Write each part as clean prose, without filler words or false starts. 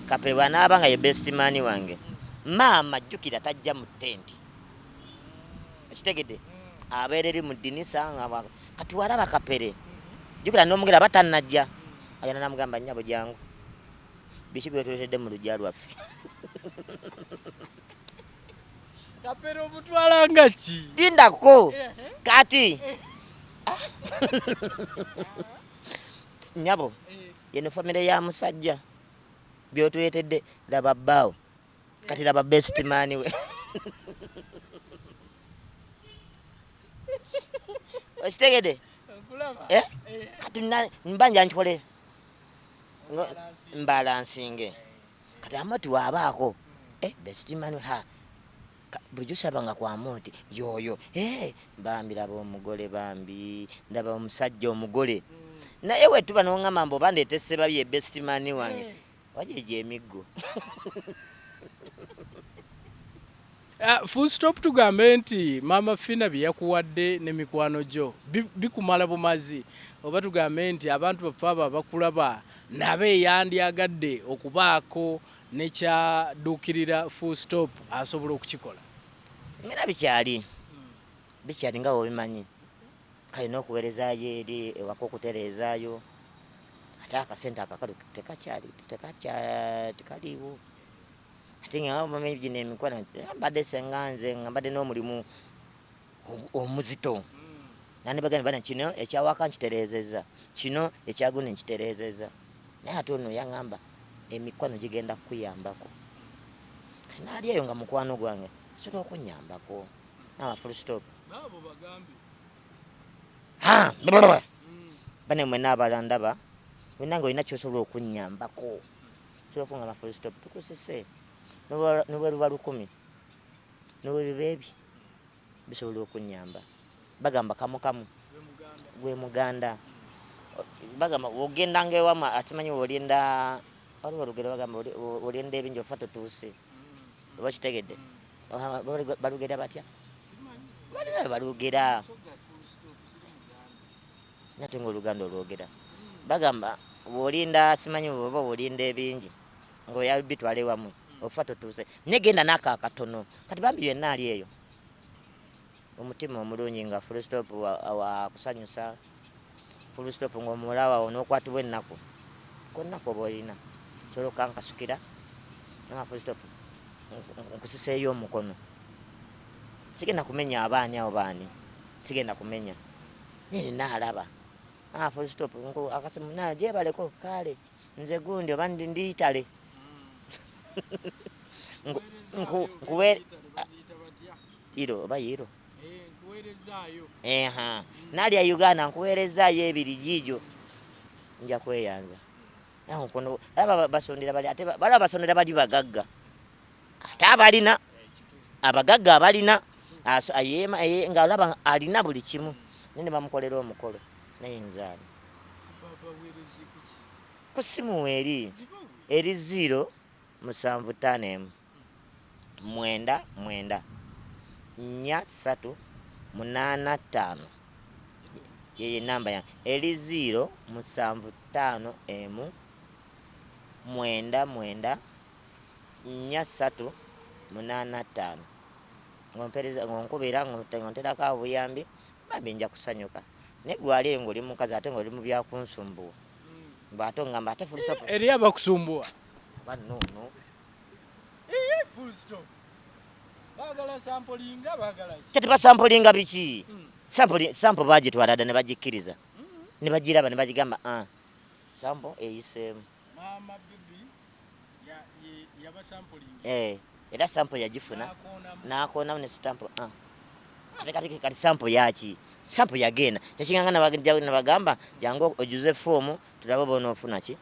Kapere bw'anaaba nga ye best man wange, maama jjukira tajja mu tenti, ekitegedde, abeera eri mu ddinisa nga kati walaba Kapere, jjukira n'omugera aba tannajja, agenda namugamba, nnyabo jangu, biki byetuletedde mu luggya lwaffe? Kapere omutwala nga ki? Lindako kati, nnyabo, yeno famire ya musajja, byotuletedde, laba bbaawo, kati laba best man we. Okitegedde? Eh? Kati mba nja nkikole mbalansinge. Kati Amoti waabaako, eh, best man ha bulijjo saba nga kwa Amoti yoyo, eh, bambi laba omugole, bambi ndaba omusajja omugole. Naye wetuba noŋŋamba mbu oba ndeete Ssebabi ye best man wange, wajeja emiggo. Full stop, tugambe nti Maama Fina bye yakuwadde ne mikwano gyo bikumala bumazi, oba tugambe nti abantu baffe abo abakulaba nabo eyandyagadde okubaako nekyaduukirira Full Stop asobola okukikola? Era bikyali bikyali nga wobimanyi, kale n'okuweerezaayo eri ewaka okutereezaayo, ate akasente akakalu tekakyali, tekaliiwo. Ate nga omanyi gino emikwano, mbadde senga nze nga mbadde n'omulimu omuzito, nandibagambye bana kino ekyawaka nkitereezezza, kino ekyagundi nkitereezezza, naye ate ono yaŋŋamba emikwano gigenda kukuyambako. Kati naali eyo nga mukwano gwange asobola okunyambako nama Full Stop bane mwena abala ndaba wena nga olina kyosobola okunyambako, osobola okuŋŋamba, "Full Stop, tukusise," ne bwe luba 1,000, ne bwe biba ebi bisobola okunyamba. Bagamba kamu kamu gwe muganda. Bagamba ogendanga ewamwe, akimanyi olinda, waliwo olugero bagamba olinda ebingi ofa totuuse, oba kitegedde? Balugera batya? Balina balugera nate nga oluganda olwogera, bagamba bwolinda, simanyi oba olinda ebingi ngaoya bitwala ewamwe ofa totuuse, naye genda naako akatono. Kati bambi yenna ali eyo omutima omulungi nga Full Stop wakusanyusa, Full Stop ngaomulawa n'okwatibwa ennaku konnaku oba olina osobola okankasukira nga Full Stop nkusiseeyo omukono. Sigenda kumenya abaani awo, baani sigenda kumenya, naye nina alaba, ah, Full Stop akasimu na gyebaleko kale nze gundi oba ndiyitale nkuwe iro oba yiro nalya Uganda nkuweerezaayo ebiri giigyo, nja kweyanza. Alaba basondera bali, ate balaba basondera bali bagagga, ate abalina abagagga abalina nga olaba alina buli kimu, naye ne bamukolera omukolo. Naye nzaani ku simu eri 0751 99 4 385, yeyo enamba yange eri 0751 99 4 385. Ng'ompereza, ng'onkubira, ng'onterako obuyambi, bambi nja kusanyuka. Naye gwali eyo ng'oli mukazi ate ng'oli mu byakunsumbuwa, bw'ate ongamba ate Full Stop. Eri abakusumbuwa. Aba nono. Full Stop baagala sampolinga, baagala ki? Kati basampolinga biki? Sample bagitwala dda ne bagikkiriza ne bagiraba ne bagigamba, ah, sample eyiseemu. Maama Bibi yabasampolinga. Eh, era sample yagifuna n'akoonamu ne sitampu, ah. Kati sample yaki? Sample yagenda kyekinganga nabagamba jangu ojuze foomu tulabe oba onoofuna ki,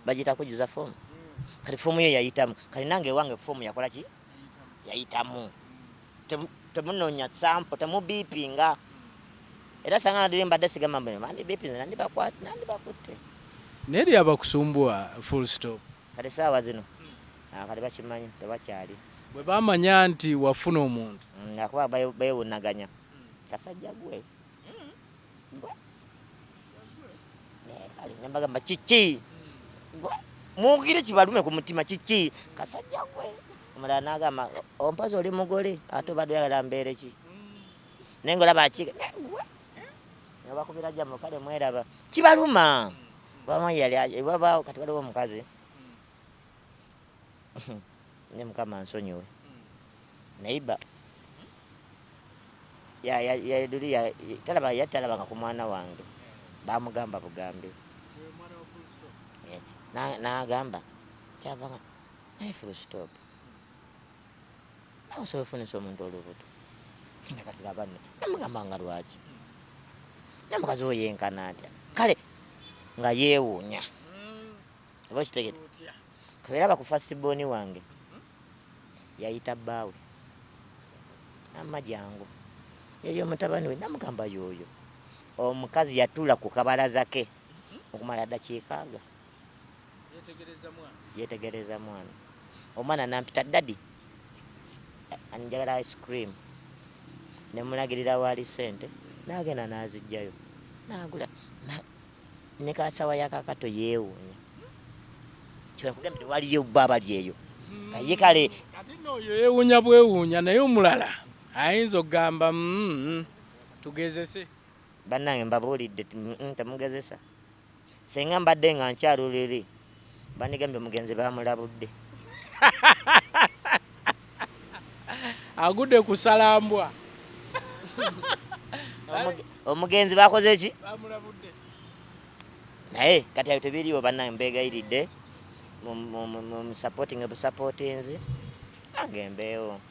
bagiyita kujuza foomu. Kati foomu ye yayitamu, kati nange ewange foomu yakola ki? Yayitamu. Temunoonya sample, temubiipinga. Era sanga nadiri mbadde sigamba mbu bandibipinze, nandibakutte. Naye eri abakusumbuwa, Full Stop? Kati saawa zino, ah, kati bakimanyi tebakyali. Bwe bamanya nti wafuna omuntu. Akuba beewunaganya, kasajja gwe gwe. Eh, kale nembagamba kiki gwe. Mwogere kibalume ku mutima kiki kasajja gwe. Omulala n'agamba ompozi oli mugole ate obadde oyagala mbeere ki? Naye ng'olaba akiika nebakubira jamu kale mweraba kibaluma. Wamanyi yali wabaawo kati waliwo omukazi ne Mukama ansonyiwe neighbor talabanga ku mwana wange bamugamba bugambi n'agamba kyavanga naye full stop nawe osobola ofunisa omuntu olubuto nga kati laba nno namugamba nga lwaki naye mukazi wo yenkana atya kale nga yeewuunya oba okitegedde kabeera baku first born wange yayita bbaawe amma jangu yoyo mutabani we namugamba yoyo omukazi yatuula ku kabalaza ke okumala ddakiika aga yetegereza mwana omwana nampita daddy njagala ice cream nemulagirira waali sente nagenda nazijjayo nagula ne kasawa yakakato yeewuunya kyekugambye waliyo bba abali eyo kaye kale ate nooyo yeewuunya bwewuunya naye omulala ayinza okugamba tugezese. Bannange mbabuulidde temugezesa senga mbadde nga nkyaluliri bandigambye omugenzi bamulabudde. Agudde kusalambwa. Omugenzi bakoze ki? Bamulabudde. Naye kati ayo tebiriiwo bannange mbeegayiridde mu supporting busupportinzi nange mbeewo.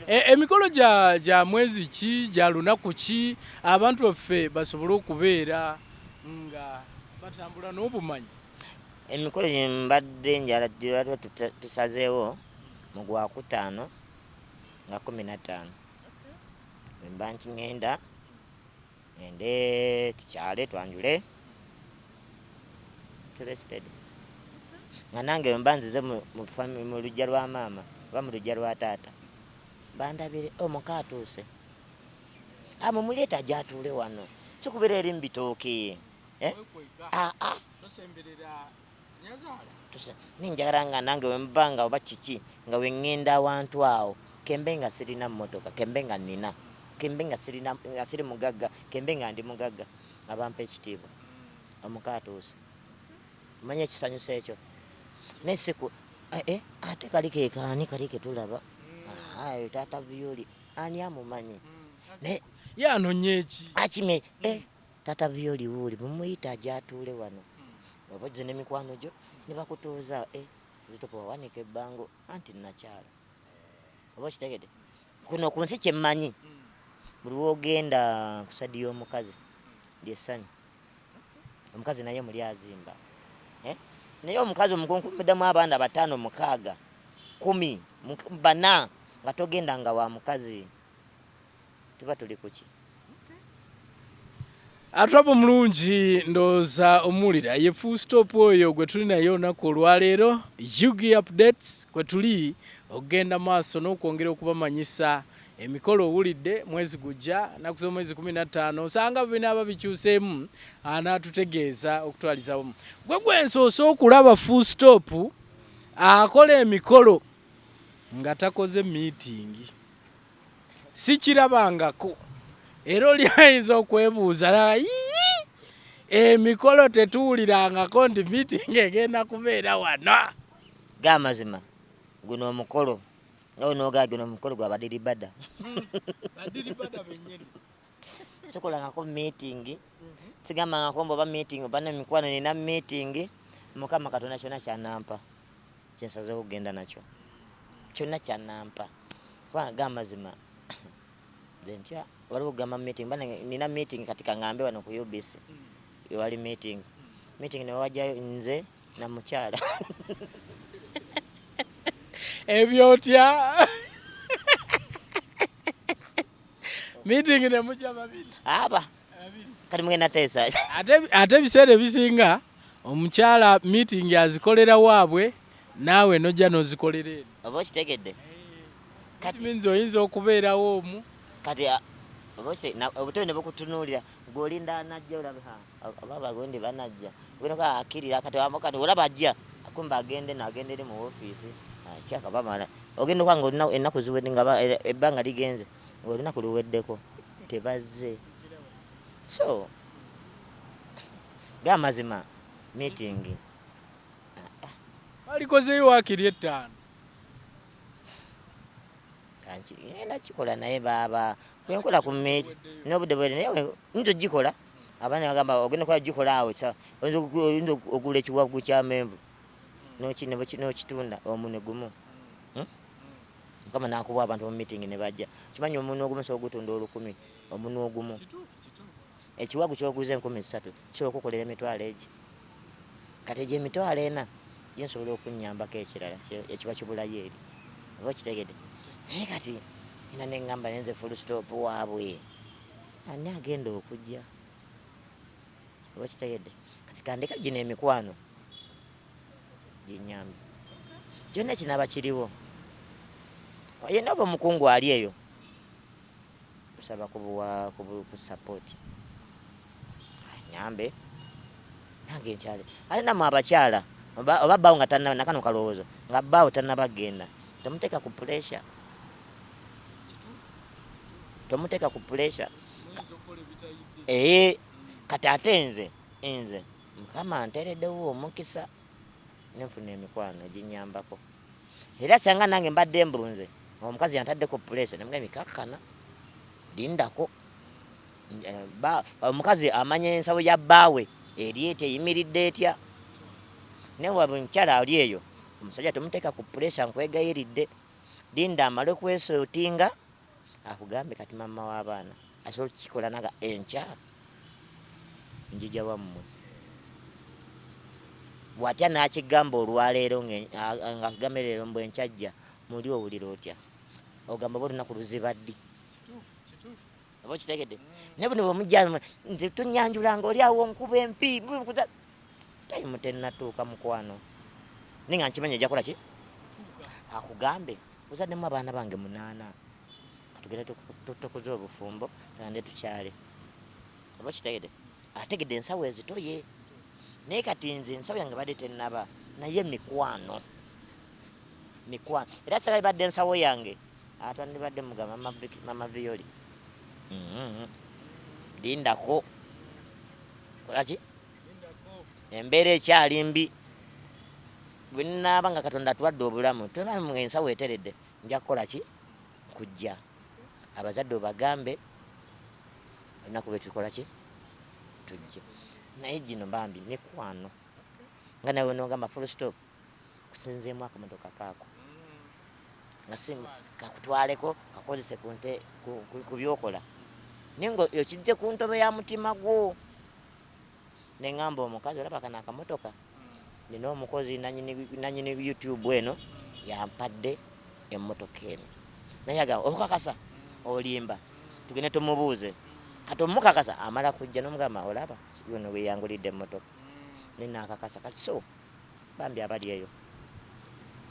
Emikolo gya mwezi ki gya lunaku ki abantu baffe basobole okubeera nga batambula n'obumanyi? Emikolo gye mbadde njala tusazeewo mu gwakutaano nga 15 mba nkingenda ngende tukyale twanjule tube steady nga nange mba nzize mu luggya lwa maama oba mu luggya lwa taata bandabire omuka atuuse mumuleeta ajja atuule wano sikubeera eri mu bitooke. Ninjagala nga nange wemba nga oba kiki nga weŋŋenda awantu awo kembe nga sirina mmotoka kembe nga nina kembe nga sirina nga siri mugagga kembe nga ndi mugagga nga bampa ekitiibwa omuka atuuse omanyi ekisanyusa ekyo naye siku ate kali kekaani kali ketulaba oyo taata Violi ani amumanyi naye ye anonye eki akime taata Violi wuuli mumuyita ajja atuule wano oba ozze n'emikwano gyo ne bakutuuza zitopo wawanika ebbango anti nakyala oba okitegedde kuno ku nsi kyemmanyi buli wogenda ku side y'omukazi lyessanyu omukazi naye muli azimba naye omukazi omukunkumiddamu abaana 5 6 10 4 nga togenda nga wa mukazi tuba tuli kuki? Atwaba omulungi ndowooza omuwulira ye full stop oyo gwe tuli naye olunaku olwaleero UG updates kwe tuli okugenda maaso n'okwongera okubamanyisa emikolo owulidde mwezi gujja nnaku z'omwezi 15 osanga binaaba bikyuseemu anaatutegeeza okutwaliza wamu gwe gwensoose okulaba full stop akola emikolo nga takoze meeting sikirabangako era oli ayinza okwebuuza emikolo tetuwulirangako nti meeting egenda kubeera wano. Gamazima guno omukolo nga bwe guno omukolo gwa badiribada. Badiribada bennyini. Sikolangako meeting sigambangako mbu oba meeting oba nemikwano nina meeting Mukama Katonda kyonna kyanampa kyensazeewo okugenda nakyo kyonna kyanampa kubanga gamazima nze ntya waliwo okugamba meeting nina meeting kati kaŋŋambe wano ku UBC ewali meeting meeting newajjayo nze na mukyala. Ebyo otya meeting ne mujja babiri aba kati mugenda teesa ate ebiseera ebisinga omukyala meeting azikolera waabwe naawe nojja n'ozikolera eno oba okitegedde kati means oyinza okubeerawo omu kati obutebe ne bukutunuulira gw'olinda anajja olabe oba abagundi banajja Ogenda akkirira kati kati olaba ajja akumba agende nagenda eri mu ofiisi kyaka bamala ogenda okanga ennaku ziwedde nga ebbanga ligenze ng'olunaku luweddeko tebazze. So gamazima meeting balikozeyo waakiri 5. Ngenda kikola naye baaba bwenkola ku meeti n'obudde bwere naye nyinza ogikola abaana bagamba ogenda kola gikola awo oyinza ogula ekiwagu ky'amenvu n'okitunda omunwe gumu. Mukama n'akuwa abantu mu meeting ne bajja. Kimanyi omunwe ogumu osobola ogutunda 1000, omunwe ogumu. Ekiwagu ky'oguza 3000 kisobola okukolera emitwalo egi. Kati egyo emitwalo 4 gyo nsobola okunnyambako ekirala ekiba kibulayo eri. Oba okitegedde? Naye kati nina ne ŋŋamba naye nze full stop waabwe. Ani agenda okujja? Oba okitegedde? Kati kandeke gino emikwano ginnyambe. Kyonna ekinaaba kiriwo. Yenna oba omukungu ali eyo nsaba kubuwa ku support. Anyambe nange nkyale. Ate nammwe abakyala oba bbaawo nga tannaba nakano kalowoozo nga bbaawo tannaba kugenda tomuteeka ku pressure. Tomuteeka ku pressure. Kati ate nze Mukama anteereddewo omukisa ne nfuna emikwano eginnyambako. Era singa nange mbadde mbunze omukazi yantaddeko pressure ne mugamba kakkana lindako. Omukazi amanya ensawo ya bbaawe eri etya eyimiridde etya. Naye bw'aba omukyala ali eyo omusajja tomuteeka ku pressure nkwegayiridde. Linda amale okwesootinga akugambe kati maama w'abaana asobola okukikola naga enkya njija wammwe. Bw'atya n'akigamba olwaleero ng'akugambye leero mbu enkya ajja muli owulira otya? Ogamba oba olunaku luziba ddi? Oba okitegedde? Naye buno bwe mujja nze tunnyanjulanga oli awo nkuba empi tayimu tennatuuka mukwano. Naye nga nkimanyi ojja kukola ki? Akugambe ozaddemu abaana bange 8 katugende tukuze obufumbo tugende tukyale. Oba okitegedde? Ategedde ensawo ezitoye. Naye kati nze ensawo yange badde tennaba naye mikwano. Mikwano. Era singa ebadde ensawo yange atwandibadde mugamba mama Violi. Lindako. Kola ki? Embeera ekyali mbi. Bwe nnaaba nga Katonda atuwadde obulamu, tuba ensawo eteredde, nja kukola ki? Kujja. Abazadde obagambe olunaku lwe tukola ki? Tujje. Naye gino bambi mikwano. Nga nawe n'ogamba full stop kusinzeemu akamotoka kaako. Nga si kakutwaleko kakozese ku nte ku by'okola. Naye nga okijje ku ntobo ya mutima gwo. Ne ŋŋamba omukazi olaba kano akamotoka nina omukozi nanyini YouTube eno yampadde emmotoka eno. Naye agamba okakasa olimba tugende tumubuuze. Kati omukakasa amala kujja n'omugamba olaba ono we yangulidde emmotoka. Ne naakakasa kati so bambi abali eyo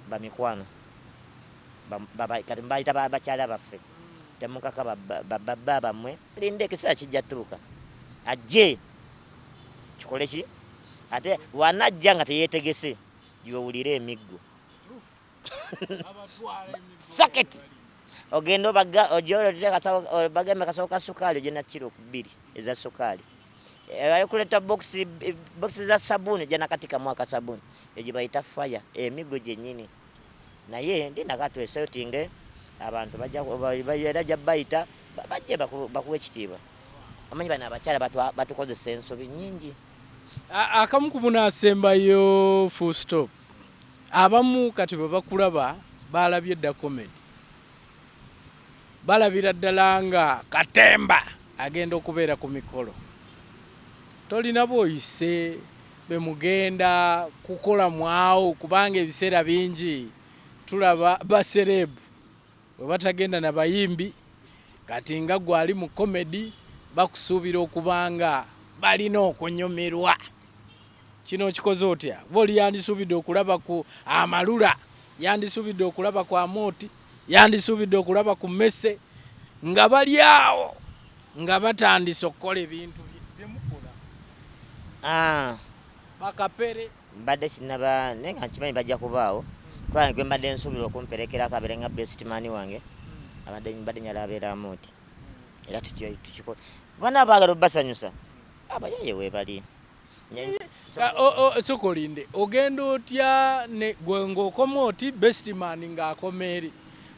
bamikwano kati mbayita bakyala baffe temukaka babba bammwe linda ekiseera kijja tuuka ajje kikole ki ate wanajja nga teyeetegese gy'owulira emiggo saketi ogenda obagambe kasawo ka sukaali ogenda kiro 2 eza sukaali kuleta bokisi za sabuni ojja nakatikamu akasabuni egyo bayita fire emiggo gyennyini. Naye ndi nakatwesotinge abantu era jja bayita bajje bakuwa ekitiibwa. Omanyi bano abakyala batukozesa ensobi nnyingi. Akamu ku bunaasembayo full stop. Abamu kati bwe bakulaba balabye dda comedy. Balabira ddala nga katemba agenda okubeera ku mikolo. Tolina bw'oyise be mugenda kukola mwawo kubanga ebiseera bingi tulaba basereebu bwe batagenda na bayimbi kati nga gwe ali mu comedy bakusuubira okuba nga balina okunyumirwa. Kino okikoze otya? Kuba oli yandisuubidde okulaba ku Amalula, yandisuubidde okulaba ku Amooti, yandisuubidde okulaba ku Messe nga bali awo nga batandise okukola ebintu bye mukola. Bakapere. Mbadde sinaba, naye nga nkimanyi bajja kubaawo, kubanga gwe mbadde nsuubira okumperekerako abeere nga best man wange, abadde mbadde nyala abeeramu oti era tukikola. Bana baagala obbasanyusa, abayaye weebali. Sooka olinde, ogenda otya ne gwe ng'okoma oti best man ng'akoma eri?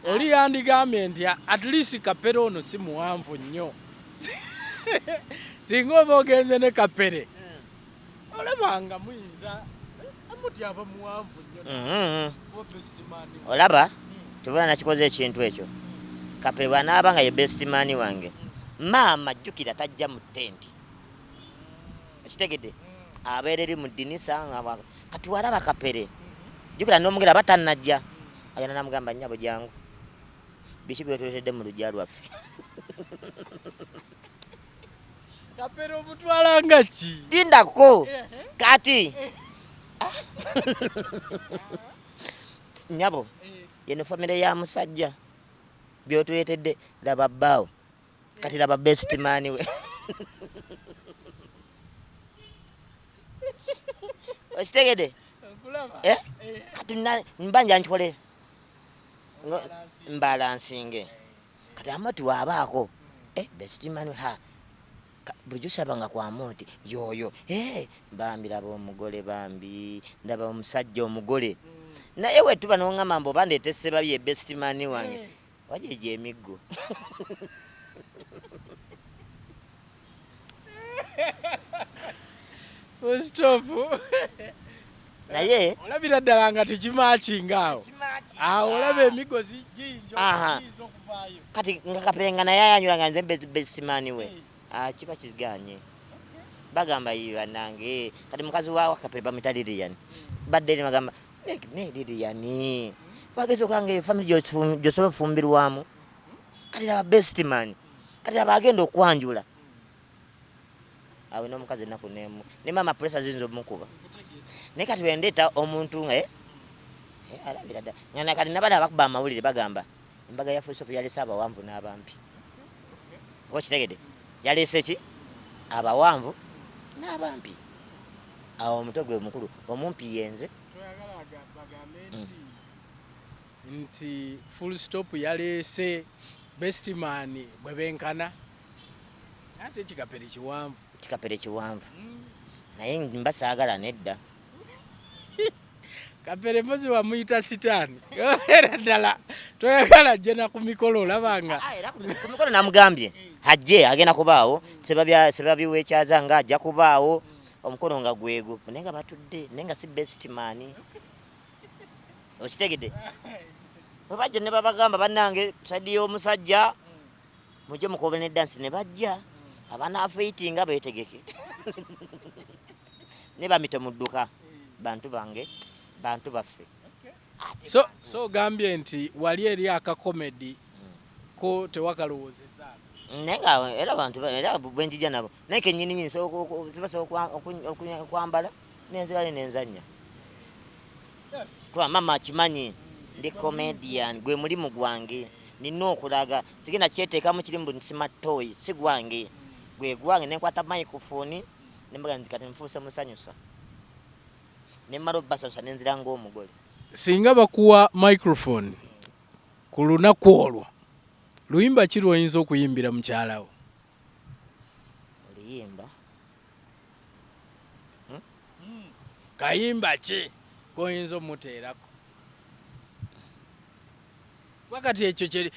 Oli yandigambye nti at least Kapere ono si muwanvu nnyo, singa oba ogenze ne Kapere olaba nga muyinza amuti aba muwanvu nnyo oba best man. Olaba tubula nakikoze ekintu ekyo. Kapere bw'anaaba nga ye best man wange, maama jjukira tajja mu tenti, ekitegedde abeera eri mu ddinisa nga kati walaba Kapere, jjukira n'omugera aba tannajja, agenda namugamba, nnyabo jangu, biki byetuletedde mu luggya lwaffe? Kapere omutwala nga ki? Lindako. Kati nnyabo, yeno famire ya musajja, byotuletedde, laba bbaawo, kati laba best man we. Okitegedde? Nkulaba. Eh? Kati mba nja nkikole mbalansinge. Kati amati waabaako best man ha bulijjo saba nga kwamu nti yoyo, bambi laba omugole, bambi ndaba omusajja omugole. Naye wetuba noŋŋamba mbu oba ndeete Ssebabi ye best man wange, wajeja emiggo. Stop. Naye olabira ddala nga tekimakinga awo awo, olaba emigozi giyinza giyinza okuvaayo. Kati nga Kapere nga naye ayanyula nga nze best man we, kiba kiganye. Bagamba, "Yi bannange." Kati mukazi wa Kapere bamwita Lilian, badde ne bagamba ne Lilian wageza okanga eyo family gyosobola ofumbirwamu. Kati laba best man, kati laba agenda okwanjula awo n'omukazi ennaku nemu ne maama pressure ziyinza omukuba. Naye kati wendeeta omuntu nga alabira ddala nga kati nabala abakuba amawulire bagamba embaga ya Full Stop yaleese abawanvu n'abampi. Oba kitegedde, yaleese ki? Abawanvu n'abampi. Awo omutwe gwe mukulu, omumpi yenze. Toyagala bagambe nti Full Stop yaleese best man bwe benkana, ate ekikapere kiwanvu. Kikapere kiwanvu, naye mba saagala nedda. Kapere mpozi wamuyita sitaani, era ddala toyagala ajje na ku mikolo, olaba nga Ah, era ku mikolo namugambye ajje, agenda kubaawo. Sebabiwekyaza nga ajja kubaawo omukolo nga gwego, naye nga batudde, naye nga si best man. Okitegedde? Bwe bajja ne babagamba, bannange side y'omusajja mujje mukobe ne dansi, ne bajja abanaafiitinga beetegeke ne bamite mu dduka, bantu bange, bantu baffe. Ate So ogambye nti wali eri aka comedy ko tewakalowoozezzaako? Naye nga era bantu era bwenjija nabo, naye kenyini nyini sibasobola okwambala nenzirayo nenzanya, kuba mama akimanyi ndi comedian, gwe mulimu gwange, nina okulaga sigenda kyeteekamu kiri mbu nsima toyi, si gwange, gwe gwange. Nenkwata microphone nembaga nti kati nfuuse musanyusa, nemmala obbasanyusa nenzira ng'omugole. Singa bakuwa microphone ku lunaku olwo, luyimba ki lwoyinza okuyimbira mukyalawo? Oluyimba? Kayimba ki koyinza omuteerako? Wakati ekyo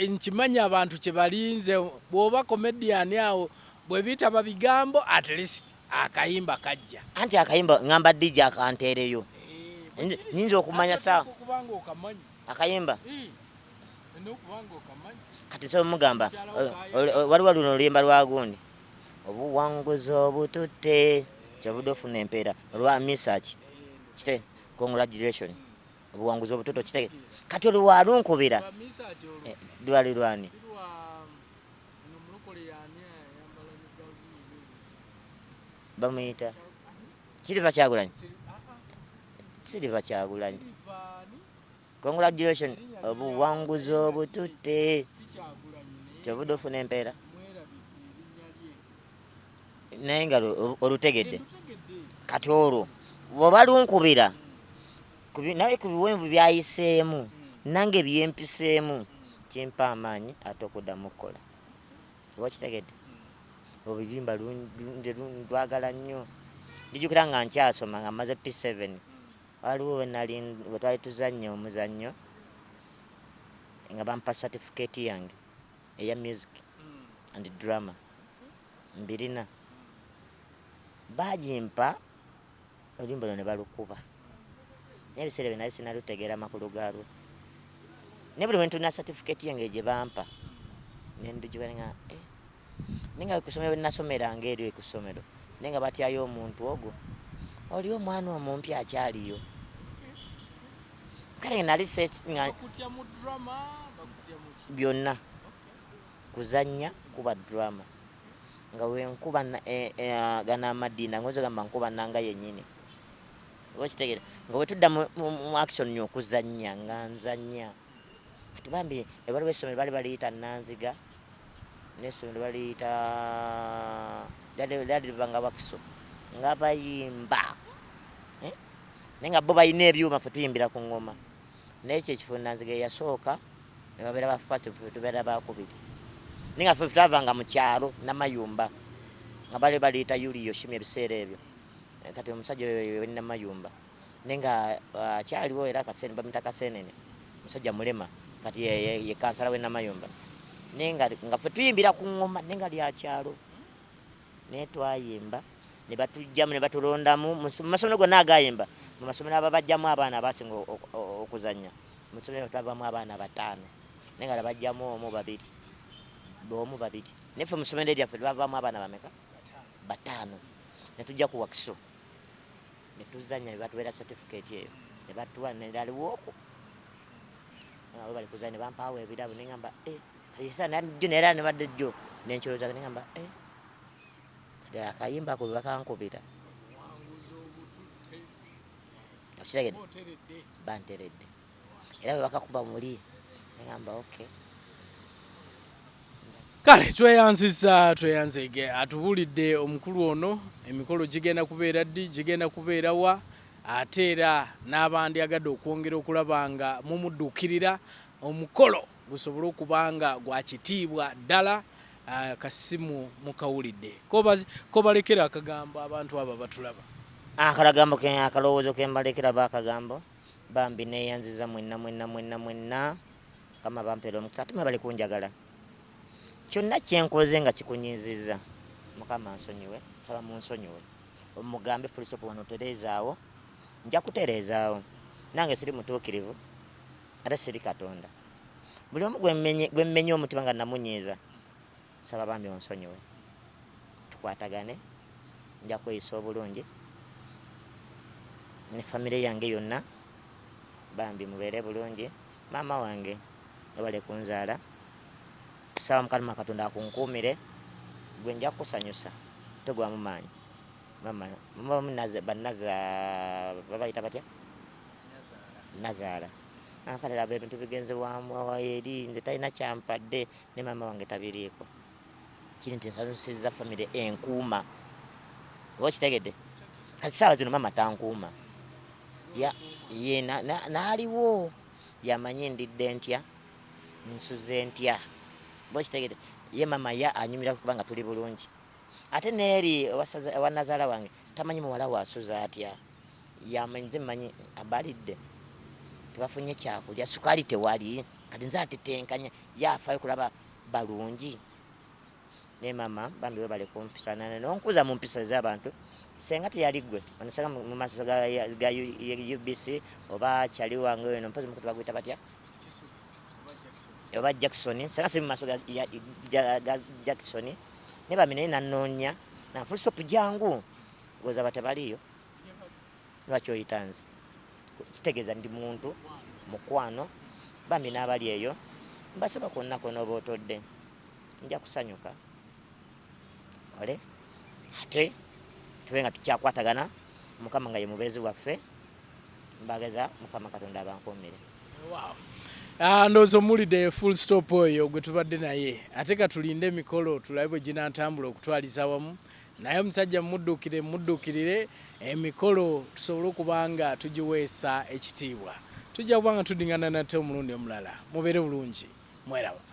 nkimanyi abantu kye balinze. Bw'oba comedian awo bwe bitaba bigambo, at least akayimba kajja. Anti akayimba ŋŋamba DJ akanteereyo. Nyinza okumanya saa Kubanga okamanyi. Akayimba? Olina okubanga okamanyi. Kati nsobola mugamba waliwo luno oluyimba lwa gundi, obuwanguzi obututte kyovudde ofuna empeera, olwa Misach kite, congratulation, obuwanguzi obututte, okitege. Kati olwo walunkubira. Lwa Misach olwo? Lwali lwani? Si lwa ono omulokole, yaani ayambala ne galubindi? Bamuyita Silver Kyagulanyi. Silver Kyagulanyi. Silver ani? Congratulation, obuwanguzi obututte Si Kyagulanyi, naye kyovudde ofuna empeera. Mwerabidde erinnya lye. Naye nga olutegedde. Ndutegedde. Kati olwo Bwebalunkubira naye ku biwenvu byayiseemu, nange byempiseemu, kimpa amaanyi ate okuddamu okukola. Oba kitegedde, oluyimba nze ndwagala nnyo. Ndijukira nga nkyasoma, nga maze P7, waliwo wenali wetwali tuzannya omuzannyo nga bampa certificate yange eya music and drama, mbirina. Bagimpa, oluyimba lwo ne balukuba, naye ebiseera ebyo nali sinalutegeera amakulu gaalwo. Naye buli wentuna certificate yange gye bampa nendujuka nga eh. Naye nga kusomero wenasomeranga eryo ekusomero, naye nga batyayo omuntu ogwo oli omwana omumpi akyaliyo. Kale nali byonna kuzannya, kuba drama, nga wenkuba gano amadinda, nga oyinza gamba nkuba nanga yennyini. Oba okitegeera, nga bwetudda mu action okuzannya, nga nzannya. Kati bambi waliwo essomero baali baliyita Nanziga, n'essomero baliyita lyali liva nga Wakiso, nga bayimba, eh? Naye nga bo balina ebyuma, ffe tuyimbira ku ngoma. Naye ekyo ekifo Nanziga eyasooka, ne babeera ba first, ffe tubeera bakubiri. Naye nga ffe twavanga mu kyalo Namayumba, nga bali baliyita Yuli Yoshimi ebiseera ebyo. Kati omusajja oyo Namayumba, naye nga akyaliwo era bamuyita Kasenene, musajja mulema, kati ye kansala w'e Namayumba. Naye nga ffe tuyimbira ku ngoma, naye nga lya kyalo. Naye twayimba ne batujjamu ne batulondamu mu masomero gonna agayimba, mu masomero ababajjamu abaana abasinga okuzannya. Mu ssomero twavamu abaana 5, naye nga bajjamu omu babiri, omu babiri. Naye ffe mu ssomero eryaffe twavamu abaana bameka? 5. Ne tujja ku Wakiso ne tuzannya, ne batuweera certificate eyo, ne batuwa neraliwo okwo abo bali kuzannya, ne bampaawo ebirabo. Ne ngamba eh, kati jjo neera ne badde jjo nenkirowooza, ne ngamba eh, kati akayimba ako bwe bakankubira, okitegedde, banteredde. Era bwe bakakuba muli, ne ngamba okay. Kale tweyanziza, tweyanzege. Atubuulidde omukulu ono emikolo gigenda kubeera ddi, gigenda kubeera wa, ate era n'abandyagadde okwongera okulaba nga mumudduukirira omukolo gusobole okuba nga gwa kitiibwa ddala. Akasimu mukawulidde, kobalekera akagambo abantu abo abatulaba. Akalagambo akalowoozo kembalekera bakagambo, bambi neyanziza mwenna mwenna mwenna mwenna. Kama bampeera omukisa, ate mwebale kunjagala. Kyonna kyenkoze nga kikunyiizizza, Mukama nsonyiwe, nsaba munsonyiwe. Omugambe full stop wano otereezaawo, nja kutereezaawo. Nange siri mutuukirivu, ate siri Katonda. Buli omu gwe mmenye omutima nga namunyiiza, nsaba bambi onsonyiwe, tukwatagane. Nja kweyisa obulungi ne famire yange yonna. Bambi mubeere bulungi. Maama wange webale kunzaala, kusaba Mukama Katonda akunkuumire, gwe nja kukusanyusa, togwamu maanyi. Mama bannaza babayita batya? Nazaala. Kale laba ebintu bigenze wamwawa eri, nze talina kyampadde, ne maama wange tabiriiko. Kiri nti nsanyusizza famire enkuuma. Oba okitegedde, kati saawa zino maama tankuuma, ye n'aliwo yamanyi ndidde ntya, nsuze ntya. Oba okitegedde, ye maama ye anyumira kubanga tuli bulungi. Ate neeri ewa nazaala wange tamanyi muwala we asuze atya. Yamanyi, nze mmanyi abalidde tebafunye kyakulya, sukaali tewali. Kati nze atetenkanya, ye afaayo kulaba balungi. Naye maama bambi webale kumpisa nonkuza mu mpisa ez'abantu. Senga teyali ggwe onosanga mu maaso ga UBC oba kyali wange weno, mpozi mukutu baguyita batya, oba Jackson. Senga siri mu maaso ga Jackson, naye bambi naye nanoonya na full stop jangu goza batebaliyo. Lwaki oyita nze? Kitegeeza ndi muntu mukwano. Bambi n'abali eyo mbasaba kwonna kwonna oba otodde, nja kusanyuka kale, ate tube nga tukyakwatagana. Mukama nga ye mubeezi waffe. Mbageza Mukama Katonda abankuumire. Ndowooza omuwulidde full stop oyo gwe tubadde naye. Ate katulinde emikolo tulabe bwe ginaatambula okutwaliza awamu. Naye omusajja mumudduukire mumudduukirire emikolo tusobole okuba nga tugiweesa ekitiibwa. Tujja kuba nga tuddingana nate omulundi omulala. Mubeere bulungi. Mweraba.